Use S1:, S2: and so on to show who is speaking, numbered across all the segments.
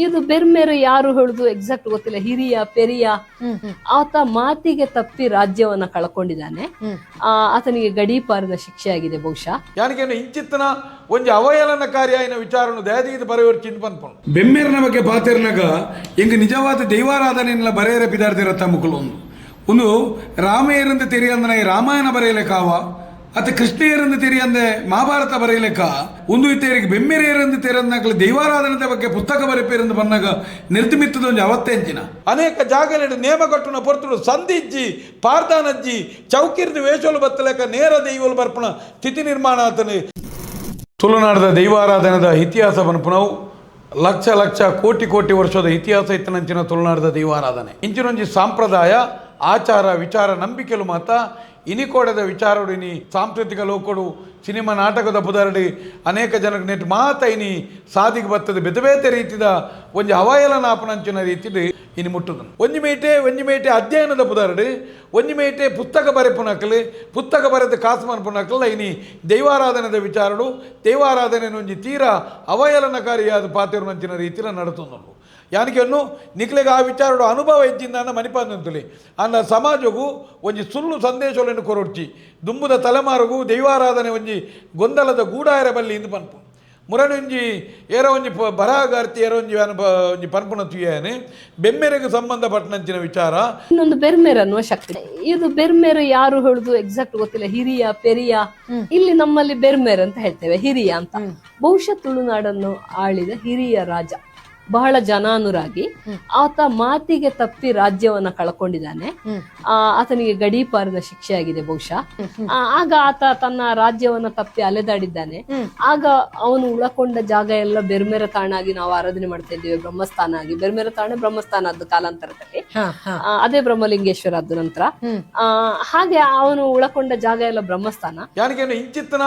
S1: ಇದು ಬೆರ್ಮೆರು ಯಾರು ಹೇಳುದು ಎಕ್ಸಾಕ್ಟ್ ಗೊತ್ತಿಲ್ಲ. ಹಿರಿಯ ಪೆರಿಯ ಆತ ಮಾತಿಗೆ ತಪ್ಪಿ ರಾಜ್ಯವನ್ನ ಕಳ್ಕೊಂಡಿದ್ದಾನೆ. ಆತನಿಗೆ ಗಡೀಪಾರಿನ ಶಿಕ್ಷೆ ಆಗಿದೆ ಬಹುಶಃ.
S2: ಯಾನಿಕೇನು ಇಂಚಿತ್ತನ ಒಂಜಿ ಅವಹೇಳನಕಾರಿಯಾಯಿನ ವಿಚಾರನು ದಯದೀದು ಬರೆಯೋರು ಚಿಂತ ಪನ್ಪುಂಡು.
S3: ಬೆಮ್ಮೇರ್ನ ಬಗ್ಗೆ ಪಾತಿರ್ನಾಗ ಎಂಗ್ ನಿಜವಾದ ದೈವಾರಾಧನೆಲ್ಲ ಬರೆಯರೆ ಪಿದಾರ್ದಿರತ್ತ ಮುಕುಲು ಒಂದು ಒಂದು ರಾಮೇರಂದು ತೆರಿಯಂದನ ಈ ರಾಮಾಯಣ ಬರೆಯಲೆಕಾವ ಅತ್ತ ಕೃಷ್ಣೇರಂದು ತೆರಿಯಂದೆ ಮಹಾಭಾರತ ಬರೆಯಲೆಕ್ಕ ಒಂದು ಇತ್ತೇರಿಗೆ ಬೆಮ್ಮೆರೇರಂದು ತೆರಂದಾಗಲಿ ದೈವಾರಾಧನೆದ ಬಗ್ಗೆ ಪುಸ್ತಕ ಬರೆಪೇರಂದು ಬಂದಾಗ ನಿರ್ತಿಮಿತ್ತದ ಒಂಜಿ ಅವತ್ತೆಂಚಿನ.
S2: ಅನೇಕ ಜಾಗಲೆಡ್ ನೇಮಕಟ್ಟುನ ಪೊರ್ತುಡು ಸಂದಿಜ್ಜಿ, ಪಾರ್ದಾನಜ್ಜಿ, ಚೌಕಿರ್ದು ವೇಷೋಲು ಬತ್ತಲೆಕ ನೇರ ದೈವಲು ಬರ್ಪುನ ಸ್ಥಿತಿ ನಿರ್ಮಾಣ ಆತನು.
S3: ತುಳುನಾಡದ ದೈವಾರಾಧನೆದ ಇತಿಹಾಸ ಪನ್ಪುನವು ಲಕ್ಷ ಲಕ್ಷ ಕೋಟಿ ಕೋಟಿ ವರ್ಷದ ಇತಿಹಾಸ ಇತ್ತನಂಚಿನ ತುಳುನಾಡದ ದೈವಾರಾಧನೆ. ಇಂಚಿನೊಂಜಿ ಸಾಂಪ್ರದಾಯ, ಆಚಾರ ವಿಚಾರ, ನಂಬಿಕೆಲು ಮಾತ ಇನಿಕೋಡದ ವಿಚಾರೋಡು ಇನಿ ಸಾಂಸ್ಕೃತಿಕ ಲೋಕಡು, ಸಿನಿಮಾ ನಾಟಕದ ಪುದರಡಿ ಅನೇಕ ಜನಕ್ಕೆ ನೆಟ್ ಮಾತ ಇನಿ ಸಾದಿಗೆ ಬರ್ತದೆ. ಬೇತೆ ಬೇತೆ ರೀತಿದ ಒಂಜಿ ಅವಹೇಳನಾಪನಂಚಿನ ರೀತಿಡ್ ಇನಿ ಮುಟ್ಟುದು. ಒಂಜಿ ಮೇಟೆ ಒಂಜಿ ಮೇಟೆ ಅಧ್ಯಯನದ ಪುದರಡು, ಒಂಜಿ ಮೇಟೆ ಪುಸ್ತಕ ಬರೆಪುನಕಲು, ಪುಸ್ತಕ ಬರೆದ ಕಾಸು ಮನ್ಪುನಕಲ್ಲ ಇನಿ ದೈವಾರಾಧನೆದ ವಿಚಾರಡು ದೈವಾರಾಧನೆ ಒಂಜಿ ತೀರಾ ಅವಹೇಳನಕಾರಿಯಾದ ಪಾತಿರುನಂಚಿನ ರೀತಿಯ ನಡತೊಂದುಂಡು. ಯಾನಿಕೆನ್ನು ನಿಕ್ಲೆಗ್ ಆ ವಿಚಾರಡು ಅನುಭವ ಇಜ್ಜಿಂದ ಮನಿಪಂದುಂತುಲಿ ಅಂಡ ಸಮಾಜಗೂ ಒಂಜಿ ಸುಳ್ಳು ಸಂದೇಶಗಳನ್ನು ಕೊರೊಡ್ಚಿ. ದುಂಬುದ ತಲೆಮಾರುಗೂ ದೈವಾರಾಧನೆ ಒಂಜಿ ಗೊಂದಲದ ಗೂಡಾಯರ ಬಲ್ಲಿ ಇಂದು ಪನ್ಪು. ಮುರನೊಂಜಿ ಏರ ಒಂಜಿ ಬರಹಗಾರ್ತಿ ಏರ ಒಂಜಿ ಒಂಜಿ ಪನ್ಪುನ ತುಯ್ಯಾನೆ ಬೆಮ್ಮೆರೆಗ್ ಸಂಬಂಧಪಟ್ಟನಂಚಿನ ವಿಚಾರ.
S1: ಇನ್ನೊಂದು ಬೆರ್ಮೆರ್ ಅನ್ನುವ ಶಕ್ತಿ. ಇದು ಬೆರ್ಮೆರು ಯಾರು ಹೇಳುದು ಎಕ್ಸಾಕ್ಟ್ ಗೊತ್ತಿಲ್ಲ. ಹಿರಿಯ ಪೆರಿಯ, ಇಲ್ಲಿ ನಮ್ಮಲ್ಲಿ ಬೆರ್ಮೆರ್ ಅಂತ ಹೇಳ್ತೇವೆ, ಹಿರಿಯ ಅಂತ. ಬಹುಶಃ ತುಳುನಾಡನ್ನು ಆಳಿದ ಹಿರಿಯ ರಾಜ, ಬಹಳ ಜನಾನುರಾಗಿ. ಆತ ಮಾತಿಗೆ ತಪ್ಪಿ ರಾಜ್ಯವನ್ನ ಕಳ್ಕೊಂಡಿದ್ದಾನೆ. ಆತನಿಗೆ ಗಡೀಪಾರಿನ ಶಿಕ್ಷೆ ಆಗಿದೆ ಬಹುಶಃ. ಆಗ ಆತ ತನ್ನ ರಾಜ್ಯವನ್ನ ತಪ್ಪಿ ಅಲೆದಾಡಿದ್ದಾನೆ. ಆಗ ಅವನು ಉಳಕೊಂಡ ಜಾಗ ಎಲ್ಲ ಬೆರ್ಮೆರ ತಾಣಾಗಿ ನಾವು ಆರಾಧನೆ ಮಾಡ್ತಾ ಇದ್ದೇವೆ, ಬ್ರಹ್ಮಸ್ಥಾನ ಆಗಿ. ಬೆರ್ಮೆರ ತಾಣ ಬ್ರಹ್ಮಸ್ಥಾನ ಆದ್ದು ಕಾಲಾಂತರದಲ್ಲಿ. ಅದೇ ಬ್ರಹ್ಮಲಿಂಗೇಶ್ವರ ಆದ ನಂತರ. ಹಾಗೆ ಅವನು ಉಳಕೊಂಡ ಜಾಗ ಎಲ್ಲ ಬ್ರಹ್ಮಸ್ಥಾನ.
S2: ಯಾನಿಕೇನು ಇಂಚಿತ್ತನ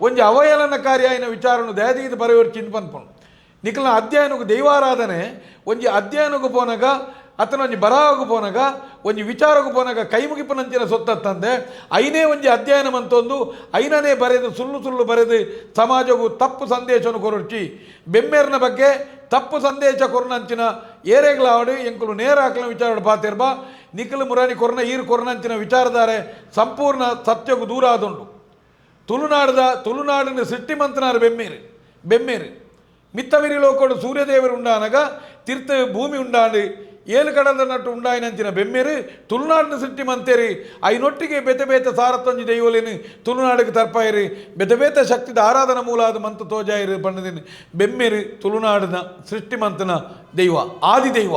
S2: ಒಂಜಿ ಅವಹೇಳನಕಾರಿಯಾಯಿನ ವಿಚಾರನು ದಯದೀದು ಬರೆಯೋರು ಚಿಂತ ಪನ್ಪುಂಡು. ನಿಕಲ್ನ ಅಧ್ಯಯನకు ದೈವಾರಾಧನೆ ಒಂಜಿ ಅಧ್ಯಯನకు ಪೋನಗ, ಅತನ ಒಂಜಿ ಬರಹకు ಪೋನಗ, ಒಂಜಿ ವಿಚಾರకు ಪೋನಗ ಕೈ ಮುಗಿಪುನಂಚಿನ ಸೊತ್ತತ್ತಂದೆ ಐನೇ ಒಂಜಿ ಅಧ್ಯಯನ ಮಂತೊಂದು ಐನನೇ ಬರೆದು ಸುಳ್ಳು ಸುಳ್ಳು ಬರೆದು ಸಮಾಜಗೂ ತಪ್ಪು ಸಂದೇಶವನ್ನು ಕೊರೊಡ್ಚಿ. ಬೆಮ್ಮೇರ್ನ ಬಗ್ಗೆ ತಪ್ಪು ಸಂದೇಶ ಕೊರ್ನಂಚಿನ ಏರೆಗ್ಲಾವಡು ಎಂಕುಲು ನೇರ ಹಾಕಲ ವಿಚಾರ ಪಾತಿರ್ಬ. ನಿಖಲು ಮುರಾನಿ ಕೊರ್ನ ಈರು ಕೊರ್ನಂಚಿನ ವಿಚಾರಧಾರೆ ಸಂಪೂರ್ಣ ಸತ್ಯಕ್ಕೂ ದೂರ ಆದುಂಡು. ತುಳುನಾಡದ ತುಳುನಾಡಿನ ಸೃಷ್ಟಿ ಮಂತನಾರು ಬೆಮ್ಮೇರು. ಬೆಮ್ಮೇರು ಮಿತ್ತಮಿರಿ ಲೋಕೋಡು ಸೂರ್ಯದೇವರು ಉಂಡಾನಗ ತೀರ್ಥ ಭೂಮಿ ಉಂಡಾಂಡು ಏಳು ಕಡದ ನಟ್ಟು ಉಂಡಾಯಿನಂಚಿನ ಬೆಮ್ಮೇರು ತುಳುನಾಡಿನ ಸೃಷ್ಟಿ ಮಂತೇರಿ. ಐನೊಟ್ಟಿಗೆ ಬೇತೆ ಬೇತೆ ಸಾರತ್ತೊಂಜಿ ದೈವಲೇನು ತುಳುನಾಡಿಗೆ ತರ್ಪಾಯಿರಿ, ಬೇತೆ ಬೇತೆ ಶಕ್ತಿದ ಆರಾಧನಾ ಮೂಲಾದ ಮಂತು ತೋಜಾಯಿರು ಪಣ್ಣದಿನ. ಬೆಮ್ಮೇರು ತುಳುನಾಡಿನ ಸೃಷ್ಟಿ ಮಂತನ ದೈವ, ಆದಿ ದೈವ.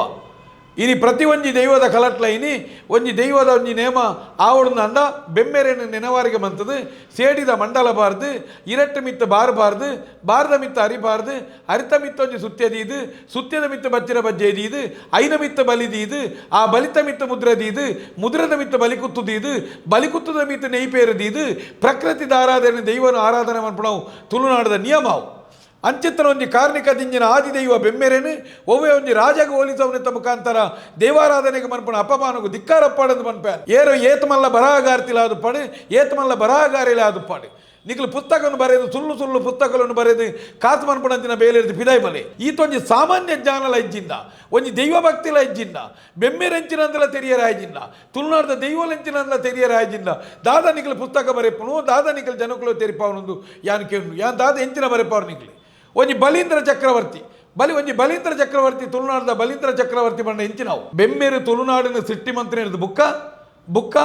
S2: ಇನಿ ಪ್ರತಿ ಒಂಜಿ ದೈವದ ಕಲಟ್ಲ ಇನಿ ಒಂಜಿ ದೈವದ ಒಂಜಿ ನೇಮ ಆವಡುಂದ ಅಂಡ ಬೆಮ್ಮೆರೆನು ನೆನವಾರಿಗೆ ಮಂತದು ಸೇಡಿದ ಮಂಡಲ ಬಾರ್ದು, ಇರಟ್ಟು ಮಿತ್ತ ಬಾರಬಾರ್ದು, ಬಾರದ ಮಿತ್ತ ಅರಿಬಾರ್ದು, ಅರಿತ ಮಿತ್ತ ಒಂಜಿ ಸುತ್ಯದೀದು, ಸುತ್ಯದ ಮಿತ್ತ ಬಚ್ಚಿರ ಬಜ್ಜೆ ದೀದು, ಐನ ಮಿತ್ತ ಬಲಿದೀದು, ಆ ಬಲಿತ ಮಿತ್ತ ಮುದ್ರೆ ದೀದು, ಮುದ್ರದ ಮಿತ್ತ ಬಲಿ ಕುತ್ತುದೀದು, ಬಲಿ ಕುತ್ತುದ ಮಿತ್ತ ನೆಯ್ಪೇರು ದೀದು ಪ್ರಕೃತಿ ಆರಾಧನೆ ದೈವನ ಆರಾಧನೆ ಮನ್ಪುಣವು ತುಳುನಾಡದ ನಿಯಮ ಅವು. ಅಂಚಿತ್ತನ ಒಂಜಿ ಕಾರ್ಣಿಕ ದಿಂಜಿನ ಆದಿದೈವ ಬೆಮ್ಮೆರೇನು ಒವ್ವೆ ಒಂಜಿ ರಾಜಗ ಹೋಲಿಸವನಿತ್ತ ಮುಖಾಂತರ ದೇವಾರಾಧನೆಗೆ ಮನ್ಪಣ ಅಪಮಾನಗು ಧಿಕ್ಕಾರಪ್ಪಾಡಂದು ಮನ್ಪ. ಏರು ಏತಮಲ್ಲ ಬರಹಗಾರ್ತಿಲ ಅದು ಪಾಡು, ಏತಮಲ್ಲ ಬರಹಗಾರಿಲ ಅದು ಪಾಡು. ನಿಕ್ಲು ಪುಸ್ತಕವನ್ನು ಬರೆದು ಸುಳ್ಳು ಸುಳ್ಳು ಪುಸ್ತಕಗಳನ್ನು ಬರೆದು ಕಾಸು ಮನ್ಪಣಂಚಿನ ಬೇಲೆರ್ದು ಪಿದಾಯ್ ಬಲೆ. ಈತೊಂಜಿ ಸಾಮಾನ್ಯ ಜ್ಞಾನಲ ಇಜ್ಜಿಂದ, ಒಂಜಿ ದೈವ ಭಕ್ತಿಲ ಇಜ್ಜಿಂದ, ಬೆಮ್ಮೆರೆಂಚಿನಂದಲ ತೆರಿಯರಾಯ್ಜಿಂದ, ತುಳುನಾಡ್ದ ದೈವಲೆಂಚಿನಂದಲ ತೆರಿಯರಾಯ್ಜಿಂದ ದಾದ ನಿಕ್ಲು ಪುಸ್ತಕ ಬರೆಪುನು, ದಾದ ನಿಕ್ಲು ಜನಕುಲು ತೆರಿಪಾವನೊಂದು ಯಾನ್ ಕೇಳು. ಯಾನ್ ದಾದ ಎಂಚಿನ ಬರೆಪಾವ್ ನಿಕ್ಲು? ಒಂಜಿ ಬಲೀಂದ್ರ ಚಕ್ರವರ್ತಿ ಬಲಿ, ಒಂಜಿ ಬಲೀಂದ್ರ ಚಕ್ರವರ್ತಿ, ತುಳುನಾಡದ ಬಲೀಂದ್ರ ಚಕ್ರವರ್ತಿ ಬಂಡ ಎಂಚಿನವು. ಬೆಮ್ಮೇರು ತುಳುನಾಡಿನ ಸಿಟ್ಟಿ ಮಂತ್ರಿ ಹಿಡಿದು ಬುಕ್ಕ ಬುಕ್ಕ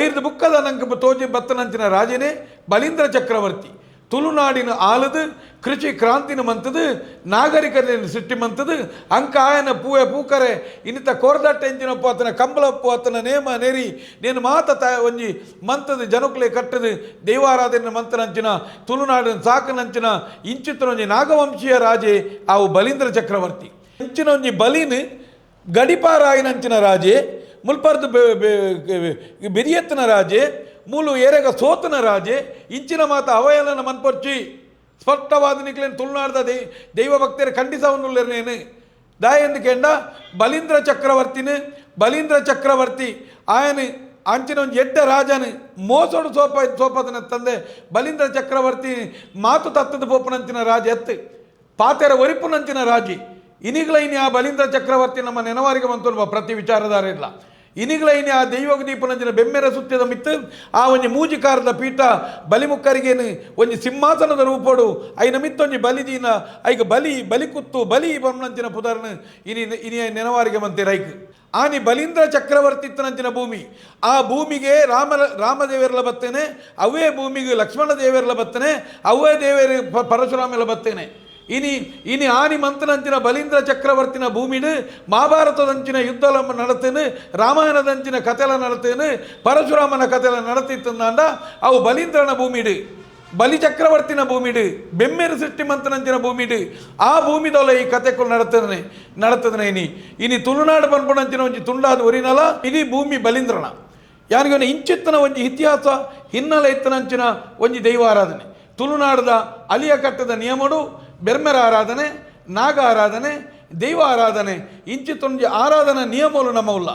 S2: ಐರ್ದು ಬುಕ್ಕದ ನಂಗೆ ತೋಜಿ ಬತ್ತನಂಚಿನ ರಾಜನೇ ಬಲೀಂದ್ರ ಚಕ್ರವರ್ತಿ. ತುಳುನಾಡಿನ ಆಲದು ಕೃಷಿ ಕ್ರಾಂತಿನ ಮಂತದು ನಾಗರಿಕತೆಯನ್ನು ಸೃಷ್ಟಿ ಮಂತದು ಅಂಕ ಆಯನ ಪೂವೆ ಪೂಕರೆ ಇನ್ನಿತ ಕೋರ್ದಟ್ಟ ಎಂಚಿನಪ್ಪು, ಆತನ ಕಂಬಳಪ್ಪು, ಆತನ ನೇಮ ನೆರಿ ನೇನು ಮಾತ ತ ಒಂಜಿ ಮಂತದ ಜನಕುಲೆ ಕಟ್ಟದು ದೈವಾರಾಧನೆ ಮಂತನಂಚಿನ ತುಳುನಾಡಿನ ಸಾಕನಂಚಿನ ಇಂಚಿತನ ಒಂಜಿ ನಾಗವಂಶೀಯ ರಾಜೆ ಆವು ಬಲೀಂದ್ರ ಚಕ್ರವರ್ತಿ. ಇಂಚಿನ ಒಂಜಿ ಬಲಿನ ಗಡಿಪಾರಾಯಿನಂಚಿನ ರಾಜೆ, ಮುಲ್ಪರ್ದು ಬೆರಿಯತ್ತನ ರಾಜೆ, ಮೂಲು ಏರೆಗ ಸೋತನ ರಾಜೆ. ಇಂಚಿನ ಮಾತ ಅವಯಲನ ಮನ್ಪೊರ್ಚಿ. ಸ್ಪಷ್ಟವಾದ ನಿಕ್ಲೇನು ತುಳುನಾಡ್ದ ದೈವ ಭಕ್ತರ ಖಂಡಿಸವನ್ನುಲ್ಲೇನು ದಾಯೆಂದು ಕೆಂಡ ಬಲೀಂದ್ರ ಚಕ್ರವರ್ತಿನ, ಬಲೀಂದ್ರ ಚಕ್ರವರ್ತಿ ಆಯನ ಅಂಚಿನ ಒಂಜಿ ಎಡ್ಡ ರಾಜನ ಮೋಸೋಡು ಸೋಪ ಸೋಪದನ ತಂದೆ. ಬಲೀಂದ್ರ ಚಕ್ರವರ್ತಿ ಮಾತು ತತ್ತದ ಪೋಪನಂಚಿನ ರಾಜ ಎತ್ತು, ಪಾತೆರ ಒರಿಪುನಂಚಿನ ರಾಜಿ. ಇನಿಗ್ಲ ಇನಿ ಆ ಬಲೀಂದ್ರ ಚಕ್ರವರ್ತಿ ನಮ್ಮ ನೆನವಾರಿಗೆ ಬಂತು ಪ್ರತಿ ವಿಚಾರಧಾರೆ ಇಲ್ಲ. ಇನಿಗ್ಲ ಇನಿ ಆ ದೈವಗ ದೀಪನಂಚಿನ ಬೆಮ್ಮೆರ ಸುತ್ತಿದ ಮಿತ್ತು ಆ ಒಂಜಿ ಮೂಜಿಕಾರದ ಪೀಠ ಬಲಿಮುಕ್ಕರಿಗೇನು ಒಂಜಿ ಸಿಂಹಾಸನದ ರೂಪೋಡು ಐನ ಮಿತ್ತೊಂಜಿ ಬಲಿದೀನ ಐಗ ಬಲಿ ಬಲಿಕುತ್ತು ಬಲಿ ಬಮ್ಮನಂಚಿನ ಪುದರ್ನ ಇನಿ ಇನಿ ನೆನವಾರಿಗೆ ಮಂತೆ ರೈಕ್. ಆನಿ ಬಲೀಂದ್ರ ಚಕ್ರವರ್ತಿ ಇತ್ತನಂಚಿನ ಭೂಮಿ, ಆ ಭೂಮಿಗೆ ರಾಮದೇವರೆಲ್ಲ ಬತ್ತೇನೆ, ಅವೇ ಭೂಮಿಗೆ ಲಕ್ಷ್ಮಣ ದೇವರೆಲ್ಲ ಬತ್ತೇನೆ, ಅವೇ ದೇವರು ಪರಶುರಾಮೆಲ್ಲ ಬತ್ತೇನೆ. ಇನಿ ಇನಿ ಆನಿ ಮಂತನಂಚಿನ ಬಲೀಂದ್ರ ಚಕ್ರವರ್ತಿನ ಭೂಮಿಡು ಮಹಾಭಾರತದಂಚಿನ ಯುದ್ಧ ನಡತೇನೆ, ರಾಮಾಯಣದಂಚಿನ ಕಥೆಲ ನಡತೇನೆ, ಪರಶುರಾಮನ ಕಥೆಲ ನಡತಿತ್ತಂದಾಂಡ ಅವು ಬಲೀಂದ್ರನ ಭೂಮಿಡು, ಬಲಿ ಚಕ್ರವರ್ತಿನ ಭೂಮಿಡು, ಬೆಮ್ಮೆರು ಸೃಷ್ಟಿ ಮಂತನಂಚಿನ ಭೂಮಿಡು. ಆ ಭೂಮಿದೊಲ ಈ ಕಥೆಗಳು ನಡತದನೆ ನಡತದನೆ. ಇನಿ ಇನಿ ತುಳುನಾಡು ಪನ್ಪುನಂಚಿನ ಒಂಜಿ ತುಂಡಾದ ಒರಿನಲ ಇಡೀ ಭೂಮಿ ಬಲೀಂದ್ರನ. ಯಾನಿಗೆ ಇಂಚಿತ್ತನ ಒಂಜಿ ಇತಿಹಾಸ ಹಿನ್ನೆಲೆ ಇತ್ತನಂಚಿನ ಒಂಜಿ ದೈವಾರಾಧನೆ ತುಳುನಾಡದ ಅಲಿಯ ಕಟ್ಟದ ನಿಯಮಡು ಬೆರ್ಮೆರ ಆರಾಧನೆ, ನಾಗ ಆರಾಧನೆ, ದೈವ ಆರಾಧನೆ ಇಂಚಿತ್ತೊಂಜಿ ಆರಾಧನಾ ನಿಯಮಗಳು ನಮ್ಮವುಲ್ಲ.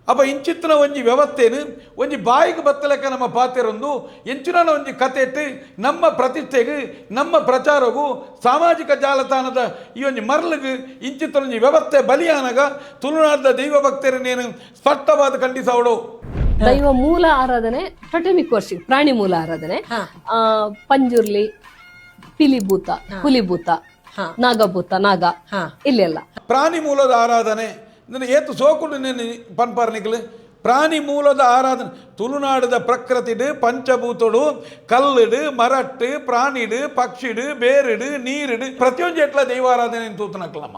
S2: ಅಪ್ಪ ಇಂಚಿತ್ತನ ಒಂಜಿ ವ್ಯವಸ್ಥೆನು ಒಂಜಿ ಬಾಯಿಗೆ ಬತ್ತಲೆಕ್ಕ ನಮ್ಮ ಪಾತೆರೊಂದು ಎಂಚಿನ ಒಂಜಿ ಕತೆ ನಮ್ಮ ಪ್ರತಿಷ್ಠೆಗೆ ನಮ್ಮ ಪ್ರಚಾರಗೂ ಸಾಮಾಜಿಕ ಜಾಲತಾಣದ ಈ ಒಂಜಿ ಮರ್ಲಿಗೆ ಇಂಚಿತ್ತೊಂಜಿ ವ್ಯವಸ್ಥೆ ಬಲಿಯಾನಗ ತುಳುನಾಡದ ದೈವ ಭಕ್ತರನ್ನೇನು ಸ್ಪಷ್ಟವಾದ ಖಂಡಿಸವಡು.
S1: ದೈವ ಮೂಲ ಆರಾಧನೆ ಟೊಟೆಮಿಕ್ ವರ್ಷಿಪ್, ಪ್ರಾಣಿ ಮೂಲ ಆರಾಧನೆ, ಪಂಜುರ್ಲಿ, ಪಿಲಿಭೂತ, ಹುಲಿಭೂತ, ನಾಗಭೂತ, ನಾಗ ಇಲ್ಲೆಲ್ಲ
S2: ಪ್ರಾಣಿ ಮೂಲದ ಆರಾಧನೆ ಏತು ಸೋಕುಂಡು ನೇನು ಪನ್ಪರ್ನಿಕ್ಲು ಪ್ರಾಣಿ ಮೂಲದ ಆರಾಧನೆ ತುಳುನಾಡದ ಪ್ರಕೃತಿಡು ಪಂಚಭೂತಡು ಕಲ್ಲಿಡು ಮರಟ್ಟು ಪ್ರಾಣಿಡು ಪಕ್ಷಿಡು ಬೇರಿಡು ನೀರಿಡು ಪ್ರತಿಯೊಂದು ಎಟ್ಲ ದೈವಾರಾಧನೆ ತೂತನಕ್ಲಮ್ಮ.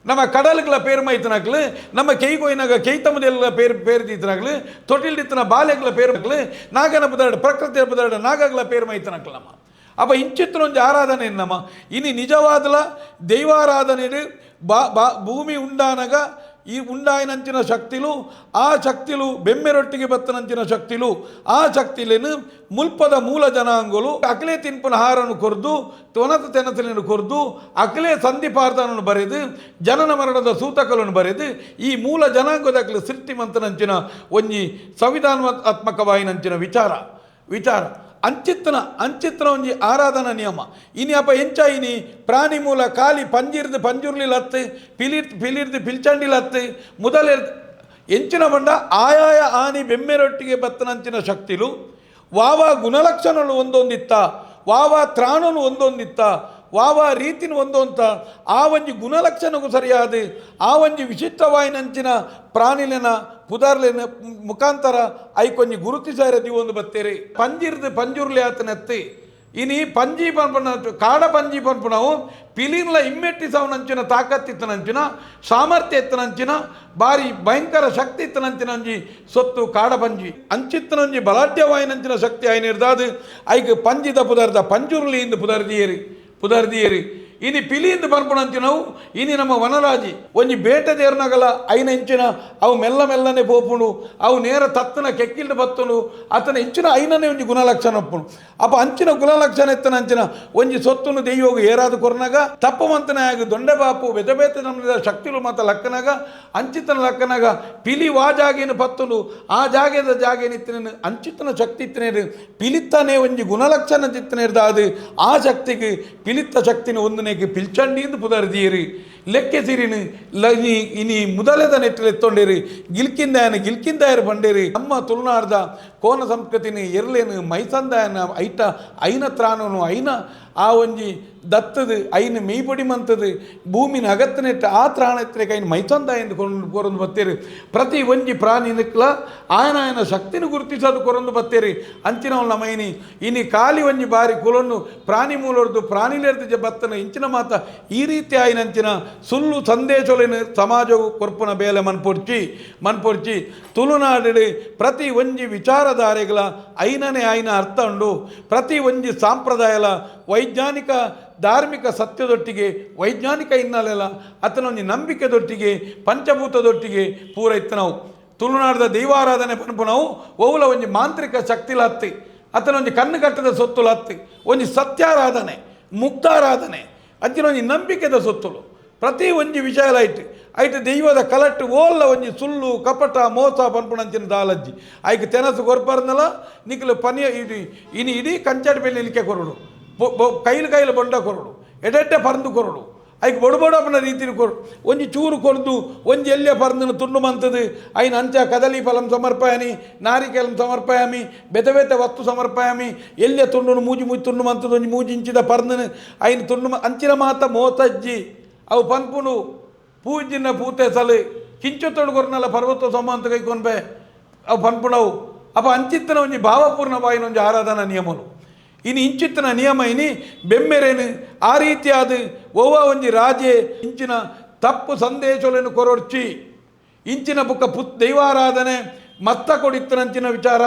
S2: ನಮ್ಮ ಕಡಲ್ಗಳ ಪೇರು ಮೈತನಕ್ಲು, ನಮ್ಮ ಕೈ ಕೊಯ್ನಾಗ ಕೈ ತಮ್ಮದೆಲ್ಲ ಪೇರು ಪೇರು ತೀತನಕ್ಲು, ತೊಟ್ಟಿಲ್ದಿತ್ತನ ಬಾಲೆಗಳ ಪೇರು ಮಕ್ಳು, ನಾಗನ ಪುದಾಡು ಪ್ರಕೃತಿಯ ಪುದಾಡು ನಾಗಗಳ ಪೇರು ಮೈತನಕ್ಲಮ್ಮ. ಅಪ್ಪ ಇಂಚಿತ್ತನೊಂದು ಆರಾಧನೆ ನಮ್ಮ ಇನಿ ನಿಜವಾದಲ ದೈವಾರಾಧನೆ ಬಾ ಬಾ ಭೂಮಿ ಉಂಡಾನಗ ಈ ಉಂಡಾಯನಂಚಿನ ಶಕ್ತಿಲು ಆ ಶಕ್ತಿಲು ಬೆಮ್ಮೆರೊಟ್ಟಿಗೆ ಬತ್ತನಂಚಿನ ಶಕ್ತಿಲು ಆ ಶಕ್ತಿಲೇನು ಮುಲ್ಪದ ಮೂಲ ಜನಾಂಗಲು ಅಕಲೆ ತಿನ್ಪುನ ಹಾರನ್ನು ಕೊರ್ದು ತೊನತ ತೆನತಲಿನ ಕೊರ್ದು ಅಕಲೆ ಸಂಧಿಪಾರ್ಥನನ್ನು ಬರೆದು ಜನನ ಮರಣದ ಸೂತಕలను ಬರೆದು ಈ ಮೂಲ ಜನಾಂಗದ ಅಕಲೆ ಸೃಷ್ಟಿಮಂತನಂಚಿನ ಒಂಜಿ ಸಂವಿಧಾನಾತ್ಮಕವಾಯಿನಂಚಿನ ವಿಚಾರ ವಿಚಾರ ಅಂಚಿತ್ತನ ಅಂಚಿತ್ತನ ಒಂಜಿ ಆರಾಧನಾ ನಿಯಮ. ಇನಿ ಅಪ್ಪ ಎಂಚ ಇನಿ ಪ್ರಾಣಿ ಮೂಲ ಕಾಲಿ ಪಂಜಿರ್ದು ಪಂಜುರ್ಲಿ ಲತ್ತು ಪಿಲಿರ್ ಪಿಲಿರ್ದು ಪಿಲ್ಚಂಡಿ ಲತ್ತು ಮೊದಲ ಎಂಚಿನ ಬಂಡ ಆಯಾಯ ಆನಿ ಬೆಮ್ಮೆರೊಟ್ಟಿಗೆ ಬತ್ತನಂಚಿನ ಶಕ್ತಿಲು ವಾವ ಗುಣಲಕ್ಷಣಗಳು ಒಂದೊಂದಿತ್ತ, ವಾವ ತ್ರಾಣನು ಒಂದೊಂದಿತ್ತ, ವಾವ ರೀತಿನ ಒಂದೊಂತ ಆ ಒಂಜಿ ಗುಣಲಕ್ಷಣಗೂ ಸರಿಯಾದ ಆ ಒಂಜಿ ವಿಶಿಷ್ಟವಾಯಿನಂಚಿನ ಪ್ರಾಣಿಲೆನ ಪುದಾರ್ಲೆನ ಮುಖಾಂತರ ಐಕೊಂಜಿ ಗುರುತಿಸಾರ ಒಂದು ಬತ್ತೇರಿ. ಪಂಜಿರ್ದು ಪಂಜುರ್ಲಿ ಆತನೆತ್ತಿ ಇನಿ ಪಂಜಿ ಪನ್ಪುನ ಕಾಡ ಪಂಜಿ ಪನ್ಪುನವು ಪಿಲಿನ್ಲ ಇಮ್ಮೆಟ್ಟಿಸವನಂಚಿನ ತಾಕತ್ತಿತ್ತನಂಚಿನ ಸಾಮರ್ಥ್ಯ ಇತ್ತನಂಚಿನ ಬಾರಿ ಭಯಂಕರ ಶಕ್ತಿ ಇತ್ತನಂಚಿನ ಅಂಜಿ ಸೊತ್ತು ಕಾಡ ಪಂಜಿ ಅಂಚಿತ್ತನಂಜಿ ಬಲಾಢ್ಯವಾಯಿನಂಚಿನ ಶಕ್ತಿ ಆಯ್ನಿರ್ದಾದು ಐಕ್ ಪಂಜಿದ ಪುದರ್ದ ಪಂಜುರ್ಲಿ ಇಂದು ಪುದರ್ದಿಯೇರಿ ಪುದರ್ದಿಯೇರಿ. ಇನಿ ಪಿಲಿಯಿಂದ ಪನ್ಪುನಂಚಿನವು ಇನಿ ನಮ್ಮ ವನರಾಜಿ ಒಂಜಿ ಬೇಟೆ ದೇರ್ನಗಲ ಐನ ಇಂಚಿನ ಅವು ಮೆಲ್ಲ ಮೆಲ್ಲನೆ ಪೋಪುಂಡು ಅವು ನೇರ ತತ್ತನ ಕೆಕ್ಕಿಲ್ದ ಬತ್ತುಂಡು ಅತನ ಇಂಚಿನ ಐನನೇ ಒಂಜಿ ಗುಣಲಕ್ಷಣ ಒಪ್ಪುಂಡು. ಅಪ್ಪ ಅಂಚಿನ ಗುಣಲಕ್ಷಣ ಎತ್ತನ ಅಂಚಿನ ಒಂಜಿ ಸೊತ್ತುನು ದೆಯ್ಯೋಗು ಏರಾದ ಕೊರ್ನಾಗ ತಪ್ಪುವಂತನಾಗ ದೊಂಡೆ ಬಾಪು ಬೆದ ನಮ್ಮ ಶಕ್ತಿಲು ಮಾತ ಲಕ್ಕನಾಗ ಅಂಚಿತನ ಲಕ್ಕನಾಗ ಪಿಲಿ ವಾ ಜಾಗೇನು ಪತ್ತುಂಡು ಆ ಜಾಗೆದ ಜಾಗೇನಿತ್ತಿನ ಅಂಚಿತನ ಶಕ್ತಿ ಇತ್ತನೇರು ಪಿಲಿತ್ತಾನೆ ಒಂಜಿ ಗುಣಲಕ್ಷಣ ಚಿತ್ತನೇರ್ದ ಅದು ಆ ಶಕ್ತಿಗೆ ಪಿಲಿತ್ತ ಶಕ್ತಿನ ಒಂದು ಪಿಲ್ಚಂಡಿಂದು ಪುದರ್ದಿಯರು ಲೆಕ್ಕೆ ಸಿರಿನು ಇನಿ ಇನಿ ಮುದಲೆದ ನೆಟ್ಟಿಲ್ ಎತ್ತೊಂಡೇರು ಗಿಲ್ಕಿಂದಾಯನ ಗಿಲ್ಕಿಂದಾಯರು ಬಂಡೇರಿ. ನಮ್ಮ ತುಳುನಾಡ್ದ ಕೋನ ಸಂಸ್ಕೃತಿನ ಎರ್ಲೇನು ಮೈಸಂದಾಯನ ಐಟ ಐನ ತ್ರಾಣನು ಐನ ಆ ಒಂಜಿ ದತ್ತದು ಐನ ಮೇಯ್ಪೊಡಿ ಮಂತದು ಭೂಮಿನ ಅಗತ್ತನೆಟ್ಟ ಆ ತ್ರಾಣ ಎತ್ತರೆ ಐನ ಮೈಸಂದಾಯಂದು ಕೊಂಡು ಕೊರೊಂದು ಬತ್ತೇರು. ಪ್ರತಿ ಒಂಜಿ ಪ್ರಾಣಿನಕ್ಲ ಆಯನ ಆಯನ ಶಕ್ತಿನ ಗುರುತಿಸೋದು ಕೊರೊಂದು ಬತ್ತೇರಿ. ಅಂಚಿನವಲ್ಲ ಮೈನಿ ಇನಿ ಖಾಲಿ ಒಂಜಿ ಬಾರಿ ಕುಲೊನ್ನು ಪ್ರಾಣಿ ಮೂಲೊರ್ದು ಪ್ರಾಣಿಲೆರ್ದು ಬತ್ತನ ಇಂಚಿನ ಮಾತ ಈ ರೀತಿ ಆಯ್ನಂಚಿನ ಸುಳ್ಳು ಸಂದೇಶಲಿನ ಸಮಾಜವು ಕೊರ್ಪುನ ಬೇಲೆ ಮನ್ಪೊಡ್ಚಿ ಮನ್ಪೊಡ್ಚಿ. ತುಳುನಾಡು ಪ್ರತಿ ಒಂಜಿ ವಿಚಾರಧಾರೆಗಳ ಐನನೇ ಐನ ಅರ್ಥ ಉಂಡು. ಪ್ರತಿ ಒಂಜಿ ಸಾಂಪ್ರದಾಯಲ ವೈಜ್ಞಾನಿಕ ಧಾರ್ಮಿಕ ಸತ್ಯದೊಟ್ಟಿಗೆ ವೈಜ್ಞಾನಿಕ ಹಿನ್ನೆಲೆಲ್ಲ ಅತನ ಒಂಜಿ ನಂಬಿಕೆದೊಟ್ಟಿಗೆ ಪಂಚಭೂತದೊಟ್ಟಿಗೆ ಪೂರೈತ ನಾವು ತುಳುನಾಡದ ದೈವಾರಾಧನೆ ಪನ್ಪುನವು ಓವುಲ ಒಂಜಿ ಮಾಂತ್ರಿಕ ಶಕ್ತಿಲತ್ತಿ ಅತನ ಒಂಜಿ ಕಣ್ಣು ಕಟ್ಟದ ಸೊತ್ತುಲತ್ತಿ ಒಂಜಿ ಸತ್ಯಾರಾಧನೆ ಮುಕ್ತಾರಾಧನೆ ಅಂಚಿನ ಒಂಜಿ ನಂಬಿಕೆದ ಸೊತ್ತುಲು ಪ್ರತಿ ಒಂಜಿ ವಿಷಯ ಐಟ್ ಐಟ್ ದೈವದ ಕಲಟ್ಟು ಓಲ್ಲ ಒಂಜಿ ಸುಳ್ಳು ಕಪಟ ಮೋಸ ಪನ್ಪುನಂಚಿನ ದಾಲಜ್ಜಿ ಐಕ್ ತೆನಸು ಕೊರ್ಪರ್ನಲ ನಿಕ್ಲು ಪನಿಯ ಇಡೀ ಇನಿ ಇಡೀ ಕಂಚಾಡಿ ಬೆಲ್ಲಿ ಇಲಿಕೆ ಕೊರಡು ಕೈಲು ಕೈಲು ಬೊಂಡ ಕೊರಡು ಎಡೆಟ್ಟೆ ಪರಂದು ಕೊರಡು ಐಕ್ ಬೊಡು ರೀತಿಲಿ ಕೊರು ಒಂಜಿ ಚೂರು ಕೊರ್ದು ಒಂಜಿ ಎಲ್ಯ ಪರ್ದನು ತುಂಡು ಮಂತದು ಐನ ಅಂಚ ಕದಲಿ ಫಲಂ ಸಮರ್ಪಯಾಮಿ ನಾರಿಕೇಲಂ ಸಮರ್ಪಯಾಮಿ ಬೆತೆ ಬೆತೆ ವಸ್ತು ಸಮರ್ಪಯಾಮಿ ಎಲ್ಯ ತುಂಡುನು ಮೂಜಿ ಮೂಜಿ ತುಂಡು ಮಂತದು ಒಂಜಿ ಮೂಜಿ ಇಂಚಿದ ಪರ್ದನು ಐನ ತುಂಡು ಅಂಚಿನ ಮಾತ ಮೋತಜ್ಜಿ ಅವು ಪನ್ಪುನು ಪೂಜಿನ ಪೂತೆ ಸಲು ಕಿಂಚೊತ್ತೊಡು ಕೊರ್ನಲ್ಲ ಪರ್ವತ ಸಮ ಅಂತ ಕೈಕೊನ್ಬೆ ಅವು ಪನ್ಪುಣವು ಅಪ್ಪ ಅಂಚಿತ್ತನ ಒಂಜಿ ಭಾವಪೂರ್ಣ ಬಾಯಿನ ಒಂಜಿ ಆರಾಧನಾ ನಿಯಮನು ಇನಿ ಇಂಚಿತ್ತನ ನಿಯಮ ಇನಿ ಬೆಮ್ಮೆರೇನು ಆ ರೀತಿಯಾದ ಒವ್ವ ಒಂಜಿ ರಾಜೆ ಇಂಚಿನ ತಪ್ಪು ಸಂದೇಶಗಳನ್ನು ಕೊರೊರ್ಚಿ ಇಂಚಿನ ಬುಕ್ಕ ದೈವಾರಾಧನೆ ಮತ್ತ ಕೊಡಿತ್ತನಂಚಿನ ವಿಚಾರ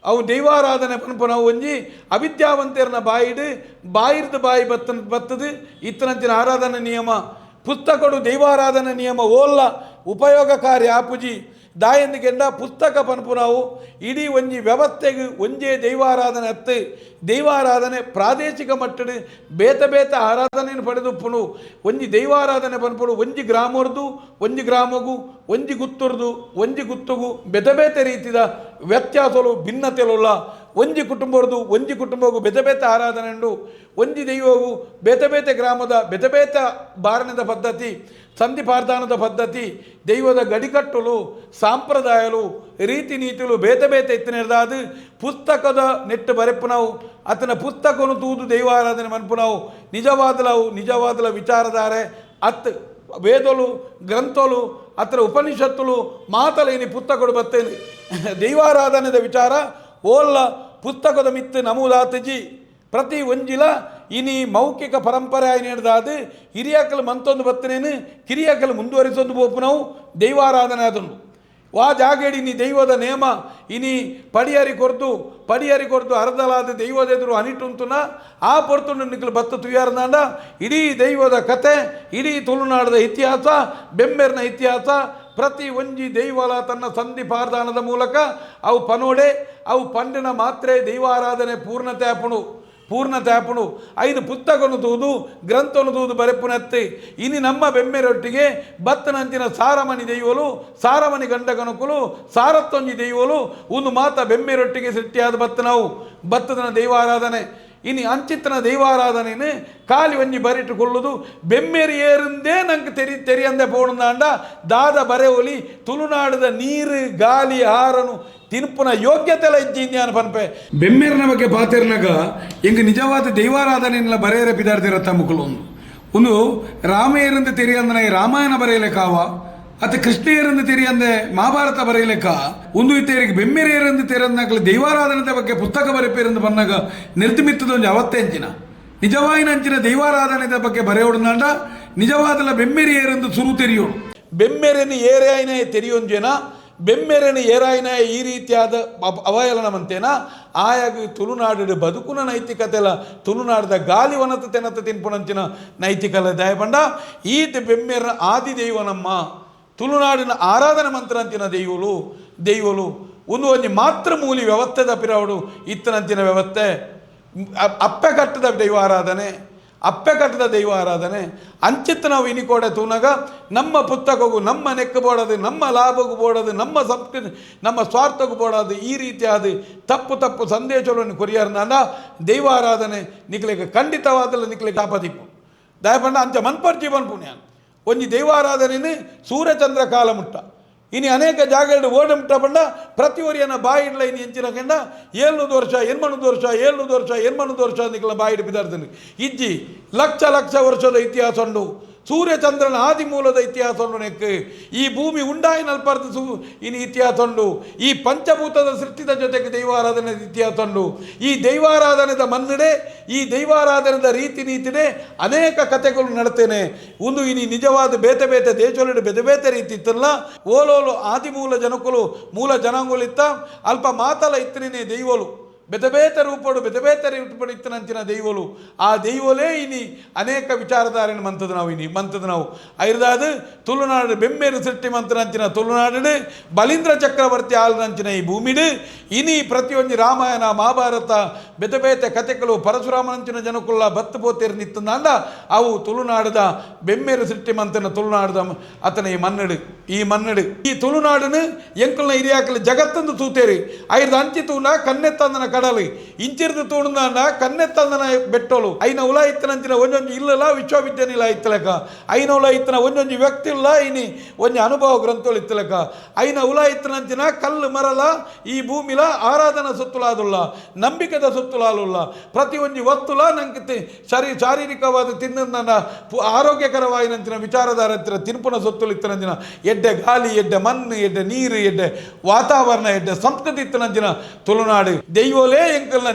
S2: ಅವು ದೈವಾರಾಧನೆ ಪನ್ಪುನವು ಒಂಜಿ ಅವಿದ್ಯಾವಂತೆರ್ನ ಬಾಯಿಡು ಬಾಯಿರ್ದು ಬಾಯಿ ಬತ್ತದು ಇತ್ತನಂಚಿನ ಆರಾಧನೆ ನಿಯಮ ಪುಸ್ತಕಡು ದೈವಾರಾಧನೆ ನಿಯಮ ಓಲ್ಲ ಉಪಯೋಗಕಾರಿ ಆಪುಜಿ ದಾಯಂದಿಗೆಂಡ ಪುಸ್ತಕ ಪನ್ಪುನವು ಇಡೀ ಒಂಜಿ ವ್ಯವಸ್ಥೆಗೆ ಒಂಜೇ ದೈವಾರಾಧನೆ ಅತ್ತು ದೈವಾರಾಧನೆ ಪ್ರಾದೇಶಿಕ ಮಟ್ಟಡು ಬೇತ ಬೇತ ಆರಾಧನೆಯನ್ನು ಪಡೆದುಪ್ಪುನು ಒಂಜಿ ದೈವಾರಾಧನೆ ಪನ್ಪುಡು ಒಂಜಿ ಗ್ರಾಮರ್ದು ಒಂಜಿ ಗ್ರಾಮಗು ಒಂಜಿ ಗುತ್ತುರ್ದು ಒಂಜಿ ಗುತ್ತುಗು ಬೇತೆ ಬೇತೆ ರೀತಿದ ವ್ಯತ್ಯಾಸಲು ಭಿನ್ನತೆಲುಲ್ಲ ಒಂಜಿ ಕುಟುಂಬರ್ದು ಒಂಜಿ ಕುಟುಂಬಗೂ ಬೇತೆ ಬೇತೆ ಆರಾಧನೆ ಉಂಡು ಒಂಜಿ ದೈವವು ಬೇತೆ ಬೇತೆ ಗ್ರಾಮದ ಬೇತೆ ಬೇತೆ ಬಾರಣದ ಪದ್ಧತಿ ಸಂಧಿ ಪಾರ್ದಾನದ ಪದ್ಧತಿ ದೈವದ ಗಡಿಕಟ್ಟಲು ಸಾಂಪ್ರದಾಯಲು ರೀತಿ ನೀತಿಲು ಬೇತೆ ಬೇತೆ ಇತ್ತನೆರ್ದಾದು ಪುಸ್ತಕದ ನೆಟ್ಟು ಬರೆಪುನವು ಆತನ ಪುಸ್ತಕವನ್ನು ತೂದು ದೈವಾರಾಧನೆ ಮನ್ಪುನವು ನಿಜವಾದಲವು ನಿಜವಾದಲ ವಿಚಾರಧಾರೆ ಅತ್ ವೇದಲು ಗ್ರಂಥಲು ಅತ್ರ ಉಪನಿಷತ್ತುಲು ಮಾತಲೇನಿ ಪುಸ್ತಕಡು ಬತ್ತೇನೆ ದೈವಾರಾಧನೆದ ವಿಚಾರ ಓಲ್ಲ ಪುಸ್ತಕದ ಮಿತ್ತು ನಮೂದಾತಜಿ ಪ್ರತಿ ಒಂಜಿಲ ಇನಿ ಮೌಖಿಕ ಪರಂಪರೆ ಆಯ್ನೇಡ್ದಾದು ಹಿರಿಯಾಕಲು ಮಂತೊಂದು ಬತ್ತನೇನು ಕಿರಿಯಾಕಲು ಮುಂದುವರಿಸೊಂದು ಪೋಪುನವು ದೈವಾರಾಧನೆ ಆದುಂಡು ವಾ ಜಾಗೇಡಿ ನೀ ದೈವದ ನೇಮ ಇನಿ ಪಡಿಯರಿ ಕೊರ್ದು ಪಡಿಯರಿ ಕೊರ್ದು ಅರ್ಧಲಾದ ದೈವದ ಎದುರು ಅನಿಟುಂತುನ ಆ ಪೊರ್ತುಂಡು ನಿಕ್ಲು ಬತ್ತ ತುಯಾರ್ದಾಂಡ ಇಡೀ ದೈವದ ಕತೆ ಇಡೀ ತುಳುನಾಡದ ಇತಿಹಾಸ ಬೆಮ್ಮೆರ್ನ ಇತಿಹಾಸ ಪ್ರತಿ ಒಂಜಿ ದೈವಲ ತನ್ನ ಸಂಧಿ ಪಾರ್ದಾನದ ಮೂಲಕ ಅವು ಪನೋಡೆ ಅವು ಪಂಡಿನ ಮಾತ್ರೆ ದೈವಾರಾಧನೆ ಪೂರ್ಣತೆ ಆಪುಣು ಪೂರ್ಣತೆ ಆಪುಣು ಐದು ಪುಸ್ತಕನು ತೂದು ಗ್ರಂಥನು ತೂದು ಬರೆಪುನತ್ತಿ ಇನಿ ನಮ್ಮ ಬೆಮ್ಮೆರೊಟ್ಟಿಗೆ ಬತ್ತನಂಚಿನ ಸಾರಮಣಿ ದೈವಲು ಸಾರಮಣಿ ಗಂಡಗನುಕುಲು ಸಾರತ್ತೊಂಜಿ ದೈವಲು ಒಂದು ಮಾತ ಬೆಮ್ಮೆರೊಟ್ಟಿಗೆ ಸೃಷ್ಟಿಯಾದ ಬತ್ತನವು ಬತ್ತದನ ದೈವಾರಾಧನೆ ಇನಿ ಅಂಚಿತ್ತನ ದೈವಾರಾಧನೆನು ಕಾಲಿ ಒಂಜಿ ಬರಿಟ್ಟುಕೊಳ್ಳುದು ಬೆಮ್ಮೆರಿ ಏರಿಂದೇ ನಂಗೆ ತೆರಿಯಂದೆ ಪೋಣಂದಾಂಡ ದಾದ ಬರೆ ಒಲಿ ತುಳುನಾಡದ ನೀರು ಗಾಲಿ ಆರನು ತಿನ್ಪುನ ಯೋಗ್ಯತೆಲ ಇಜ್ಜಿ ಪನ್ಪೆ ಬೆಮ್ಮೆರ್ನ ಬಗ್ಗೆ ಪಾತಿರ್ನಾಗ ಎಂಗ್ ನಿಜವಾದ ದೈವಾರಾಧನೆಲ್ಲ ಬರೆಯರೆ ಪಿದಾರ್ತಿರತ್ತ ಮುಕುಲು ಒಂದು ರಾಮೇರಂದು ತೆರಿಯಂದನ ರಾಮಾಯಣ ಬರೆಯಲೆಕಾವ ಅತ ಕೃಷ್ಣೇರಂದು ತೆರಿಯಂದೆ ಮಹಾಭಾರತ ಬರೆಯಲೆಕ್ಕ ಒಂದು ಇತ್ತೇರಿಗೆ ಬೆಮ್ಮೆರೇರಂದು ತೆರಂದಾಗಲಿ ದೈವಾರಾಧನೆದ ಬಗ್ಗೆ ಪುಸ್ತಕ ಬರೆಪೇರಂದು ಬಂದಾಗ ನಿರ್ದಿಮಿತ್ತದ ಒಂದು ಅವತ್ತೆಂಚಿನ ನಿಜವಾಯಿನ ಅಂಚಿನ ದೈವಾರಾಧನೆದ ಬಗ್ಗೆ ಬರೆಯೋಡನಾಂಡ ನಿಜವಾದಲ ಬೆಮ್ಮೆರಿ ಏರೆಂದು ಸುರು ತೆರಿಯೋಡು ಬೆಮ್ಮೆರೆನು ಏರಾಯನೇ ತೆರಿಯೊಂಜೇನ ಬೆಮ್ಮೆರೆನು ಏರಾಯನ ಈ ರೀತಿಯಾದ ಅವಹೇಳನ ಆಯಾಗ ತುಳುನಾಡು ಬದುಕುನ ನೈತಿಕತೆಲ ತುಳುನಾಡದ ಗಾಲಿ ವನತ ತೆನತ ತಿನ್ಪುನಂಚಿನ ನೈತಿಕಲ ದಯಪಂಡ ಈತ ಬೆಮ್ಮೆರ ಆದಿ ದೈವನಮ್ಮ ತುಳುನಾಡಿನ ಆರಾಧನೆ ಮಂತ್ರ ಅಂತಿನ ದೈವಲು ದೈವಲು ಒಂದು ಒಂಜಿ ಮಾತೃಮೂಲಿ ವ್ಯವಸ್ಥೆದ ಪಿರವಡು ಇತ್ತನಂಚಿನ ವ್ಯವಸ್ಥೆ ಅಪ್ಪೆ ಕಟ್ಟದ ದೈವಾರಾಧನೆ ಅಪ್ಪೆ ಕಟ್ಟದ ದೈವ ಆರಾಧನೆ ಅಂಚಿತ್ತು ನಾವು ಇನಿಕೋಡೆ ತೂನಾಗ ನಮ್ಮ ಪುಸ್ತಕಗೂ ನಮ್ಮ ನೆಕ್ಕು ಬೋಡೋದು ನಮ್ಮ ಲಾಭಕ್ಕೂ ಬೋಡೋದು ನಮ್ಮ ಸಂಸ್ಕೃತಿ ನಮ್ಮ ಸ್ವಾರ್ಥಕ್ಕೂ ಬೋಡೋದು ಈ ರೀತಿಯಾದ ತಪ್ಪು ತಪ್ಪು ಸಂದೇಶಗಳನ್ನು ಕೊರಿಯರ್ನಾಂಡ ದೈವಾರಾಧನೆ ನಿಕ್ಲಿಗೆ ಖಂಡಿತವಾದಲ್ಲ ನಿಕ್ಲಿಗೆ ಆಪದಿಪ್ಪು ದಯಪಂಡ ಅಂಚ ಮನ್ಪರ್ ಜೀವನ್ ಪುಣ್ಯ ಒಂಜಿ ದೈವಾರಾಧನೆನು ಸೂರ್ಯಚಂದ್ರ ಕಾಲ ಮುಟ್ಟ ಇನಿ ಅನೇಕ ಜಾಗಗಳು ಓಡ ಮುಟ್ಟ ಪಂಡ ಪ್ರತಿ ಒರಿಯನ ಬಾಯಿಡ್ಲ ಇನಿ ಎಂಚಿನ ಕಂಡ 700 ವರ್ಷ 800 ವರ್ಷ 700 ವರ್ಷ 800 ವರ್ಷ ನಿಕ್ಲ ಬಾಯಿಡ್ ಬಿದಾರ್ದನು ಇಜ್ಜಿ ಲಕ್ಷ ಲಕ್ಷ ವರ್ಷದ ಇತಿಹಾಸ ಉಂಡು ಸೂರ್ಯಚಂದ್ರನ ಆದಿಮೂಲದ ಇತಿಹಾಸ ಉಂಡು ನೆಕ್ ಈ ಭೂಮಿ ಉಂಡಾಯಿನಲ್ಪರ್ದು ಇನಿ ಇತಿಹಾಸ ಉಂಡು ಈ ಪಂಚಭೂತದ ಸೃಷ್ಟಿದ ಜೊತೆಗೆ ದೈವಾರಾಧನೆ ಇತಿಹಾಸ ಉಂಡು ಈ ದೈವಾರಾಧನೆದ ಮನ್ನಡೆ ಈ ದೈವಾರಾಧನೆದ ರೀತಿ ನೀತಿಡೆ ಅನೇಕ ಕಥೆಗಳು ನಡ್ತೇನೆ ಒಂದು ಇನಿ ನಿಜವಾದ ಬೇತೆ ಬೇತೆ ದೇಶದಲ್ಲಿ ಬೇತೆ ಬೇತೆ ರೀತಿ ಇತ್ತಲ್ಲ ಓಲೋಲು ಆದಿಮೂಲ ಜನಕುಲು ಮೂಲ ಜನಾಂಗುಲಿತ್ತ ಅಲ್ಪ ಮಾತಲ ಇತ್ತನೇ ದೈವಲು ಬೇತೆ ಬೇತೆ ರೂಪಡು ಬೇತೆ ಬೇತೆ ರೂಪಡು ಇತ್ತನಂಚಿನ ದೈವಲು ಆ ದೈವಲೇ ಇನಿ ಅನೇಕ ವಿಚಾರಧಾರೆಯನ್ನು ಮಂತದ ನಾವು ಇನಿ ಮಂತದ ನಾವು ಐರ್ದಾದ ತುಳುನಾಡು ಬೆಮ್ಮೇರು ಸೃಷ್ಟಿ ಮಂತನಂಚಿನ ತುಳುನಾಡು ಬಲೀಂದ್ರ ಚಕ್ರವರ್ತಿ ಆಲನಂಚಿನ ಈ ಭೂಮಿಡು ಇನಿ ಪ್ರತಿಯೊಂದು ರಾಮಾಯಣ ಮಹಾಭಾರತ ಬೇತೆ ಬೇತೆ ಕತೆಗಳು ಪರಶುರಾಮನಂಚಿನ ಜನಕುಲ್ಲ ಬತ್ತು ಪೋತೇರು ನಿತ್ತಂದಾಂಡ ಅವು ತುಳುನಾಡದ ಬೆಮ್ಮೇರು ಸೃಷ್ಟಿ ಮಂತನ ತುಳುನಾಡದ ಅತನ ಈ ಮನ್ನಡು ಈ ಮನ್ನಡು ಈ ತುಳುನಾಡನು ಎಂಕಲ್ನ ಹಿರಿಯಾಕಲು ಜಗತ್ತಂದು ತೂತೇರಿ ಐರ್ದ ಅಂಚಿ ತೂನ ಕನ್ನೆತ್ತಂದನ ಕಡಲು ಇಂಚಿರ್ದು ತೋಣುದಾಂಡ ಕನ್ನೆತ್ತಂದನ ಬೆಟ್ಟೋಲು ಐನ ಉಲ ಇತ್ತನಂಚಿನ ಒಂಜೊಂಜಿ ಇಲ್ಲಲ ವಿಶ್ವವಿದ್ಯಾನಿಲಯ ಇತ್ತಲಕ ಐನ ಉಲ ಇತ್ತನ ಒಂಜೊಂಜಿ ವ್ಯಕ್ತಿ ಇಲ್ಲ ಇನಿ ಒಂಜಿ ಅನುಭವ ಗ್ರಂಥಗಳು ಇತ್ತಲಕ ಐನ ಉಲ ಇತ್ತನಂಚಿನ ಕಲ್ಲು ಮರಲ ಈ ಭೂಮಿಲ ಆರಾಧನಾ ಸೊತ್ತುಲಾದುಲ್ಲ ನಂಬಿಕೆದ ಸೊತ್ತುಲಾದುಲ್ಲ ಪ್ರತಿ ಒಂಜಿ ವಸ್ತುಲ ನಂಗೆ ಶಾರೀರಿಕವಾದ ತಿನ್ನ ಆರೋಗ್ಯಕರವಾಯಿನಂಚಿನ ವಿಚಾರಧಾರ ತಿನ್ಪುನ ಸೊತ್ತುಲು ಇತ್ತನಂಚಿನ ಎಡ್ಡೆ ಗಾಲಿ ಎಡ್ಡೆ ಮಣ್ಣು ಎಡ್ಡೆ ನೀರು ಎಡ್ಡೆ ವಾತಾವರಣ ಎಡ್ಡೆ ಸಂಸ್ಕೃತಿ ಇತ್ತನಂಚಿನ ತುಳುನಾಡು ದೈವಲೇ ಎಂಕಲ್ನ